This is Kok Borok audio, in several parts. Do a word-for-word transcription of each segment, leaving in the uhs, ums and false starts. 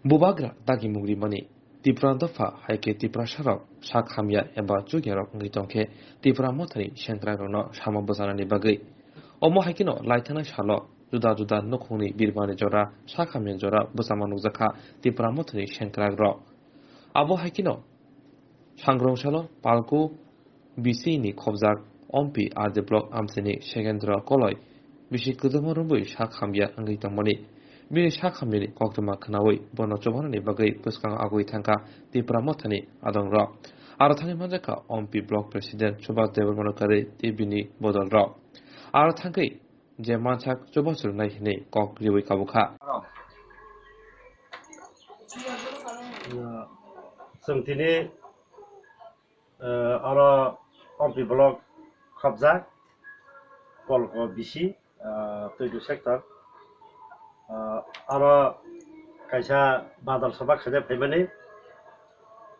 Bubagra dagimung rimani Tipra dopha hai khe Tiprasarok sak hamya eba chukyarok wngwi tong khe Tipra Mothani sengkrakrokno samo bwchanani bagwi. Omo hai kheno laithanai salo juda juda nukhungni birmani jora sak hamya jora bwchama nukjakha Tipra Mothani sengkrakrok. Abo hai kheno sangrong salo Palku B C ni khobjak Ompi R D block amchaini Segendra Koloi bisi kwdwkma romwi sak hamya wngwi tongmani. Bini sak hamyani koktwma khnaui bono chubanani bagwi bwskango agwi thangkha Tipra Mothani adongrok. Aro thangwi manjakha Ompi block president Subhas Debbarmano kwrwi tei bini bodolrok. Aro thangwi je mansak chubachu rwnai hinwi kok riui kabukha. Chwng tini Eh, oro Ompi block khobjak, Polko bisi, eh, Twidu sector. Eh, oro kaisa badal soba khaijak phaimani.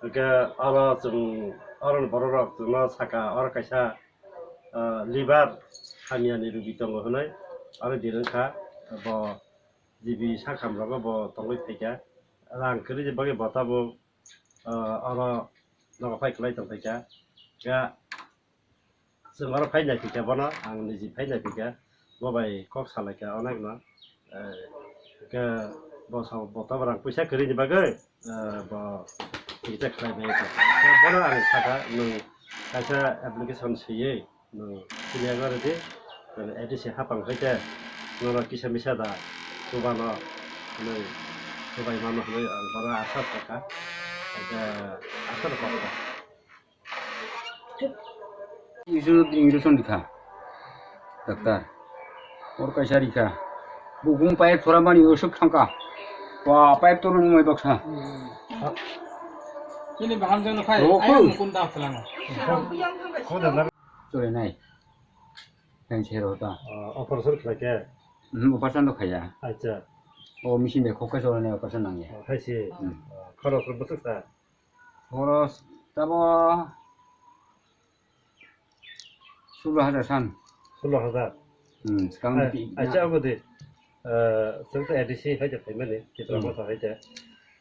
Hwnkhe oro chwng, oroni bororok chwngno saka, oro kaisa, eh, liver hamyani rugi tongo hwnwi oro din wngkha. Bo G B sakhamrogo bo tongwi phaikha. Rang kwrwi bagwi bo tabuk ah, oro nogo phai kwlai tong phaikha. Khe chwng oro phai nai phikha bono, ang niji phai nai phikha. Bo bai kok salaikha onekno. Eh, khe bo sa-, bo to rang puisa kwrwini bagwi, eh, bo kisa khlai bai kha. Khe bono ang sakha, nwng kaisa application swiwi, Nwng sini yago rwdi, nwng A D C hapang hai khe, nono kisa misa da, chubano hwnwi, chubai mano hwnwi ang bono asa sakha, hakhe asa rwkha. Injection, injection rikha, doctor. Or kaisa rikha. Bukung pipe thoramani osuk thangkha. Wa, pipe tormani mai baksa. Ini baham jano khai, oh, ayam cool. Mukunda phalano. Chole nai. Yang sero ta. Oh, operation khlai khe? Hmm, operation do khaya. Acha. O machine de khokhe chole nai operation nangya. Oh, hai se. Hmm. Oh, khorok bwswk ta? Khorok tabo sulo hajar san. Sulo hajar? Hmm, skang. Acha, abo de. Eh, chwng ta A D C hai de phaimani, Tipra Motha hai de.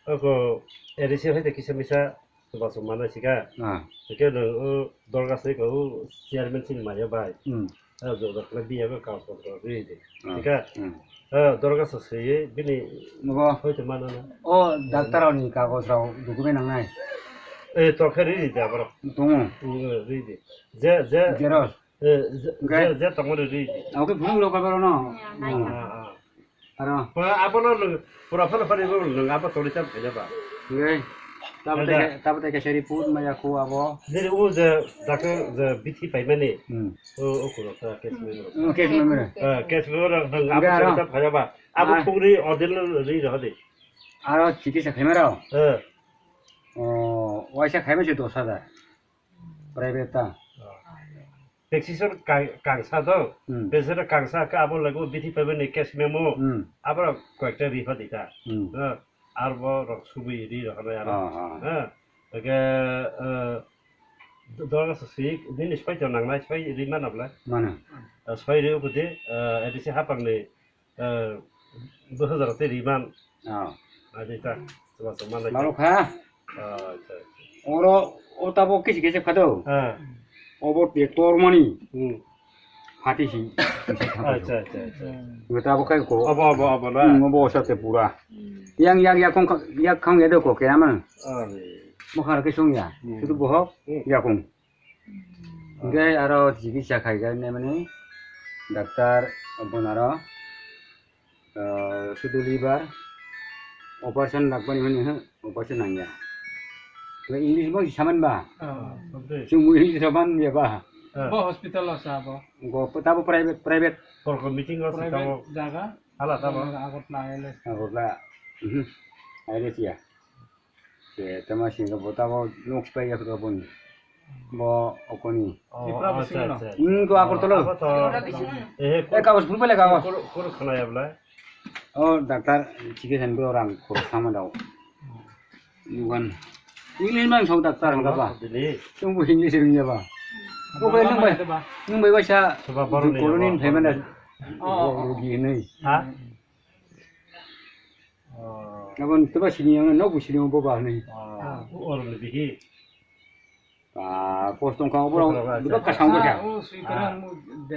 Ako A D C hai de kisa misa Chubachu mana sika. Ah. Hwnkhe nwng o dorga soi kha o chairman chini maya bai. Hmm. Ah, jora khlai biya kha kaam kaam rwi di. Ah. Thika? Hmm. Ah, dorga sa soi bini. Nogo. Hoi to mana na. O, doctor ni kagoj rok document nangnai. Eh, to khe rwi di aborok. Tongo. Hmm, rwi di. Je, je. Xerox. Eh, je, je, je tongmani rwi di. Oke, phunuk rok kaibar no. Ah, ah. Aro. Pura abono nwng, pura phano phano nwng abo tongri cham khaina ba. Ngai. Tabo tei, tabo tei kaisa report maya kho abo. Jeri o je dakhe je bithi paimani. Hmm. O, o kuro ta case member. Hmm, case member. Eh, case member nwng abo tongri cham khaina ba. Abo phungri ordinary ri rw di. Aro chikitsa khaima rw. Eh. O, waisa khaima se dos hajar. Private ta. Taxation kang-, kangsa do. Hmm. Taxation kangsa khe abo lagu bithi paimani case memo. Hmm. Abo koyekta ri pha di ta. Hmm. Eh, arbo rok subui ri rok hanai aro. Ah, ah. Eh, oke, eh, do-, dorga sa sui, nini spai to nangnai, spai ri mana bla? Mana. Eh, spai ri uko de, eh, A D C hapang ni Eh, dos hajar tei riman. Ah. Adi ta, chuma chuma lai. Maro kha? Ah, acha, acha. Oro, o tabo kisi kisi kha do. Ah. Obo te tormani. Hmm. Hati si. Acha, acha, acha. Ngo tabo khai ko. Abo, abo, abo na. Hmm, obo sa te pura. Hmm. Yang, yang, yakong kha-, yakhang ya do ko khe aman. Ah. Mo khar ke sung ya. Hmm. Sudu bohok, hmm, yakong. Hingke aro chikitsa khaikha hinmani doctor bonaro, ah, sudu liver operation nakmani hwnwi operation nangya. English bo saman ba? Ah, okay. Chwng English saman ya ba? Ah. Bo hospital o sa bo. Go tabo private, private. Korko meeting o private tabo jaga. Hala tabo. Agartala I L S. Agartala. Mhm. I L S ya. Ke tama sing bo tabo nok spai ya ko boni. Bo okoni. Oh, Tripura acha, bisingo no? Acha, acha. Hmm, to Agartala. Abo to, eh, eh, kagos phuru bele kagos. Kuru, kuru khana ya bla. Oh, doctor, chike san bro rang ko sama dao. Yugan. English man sok doctor ang ba. Dili. Tung bu English ring ya ba. Ko bai nung bai. Nung bai ba sa. Soba baru ni colony ba. Payment. Oh, oh, oh. Rugi ni. Ha? Oh. Aboni teba sini yang, no bu sini bo ba ni. Ah, o oro le bihi. Ah, post tong kha, obo. Obo, obo, duka acha. Kasang bo kha. Ah, o sui kha. Ah.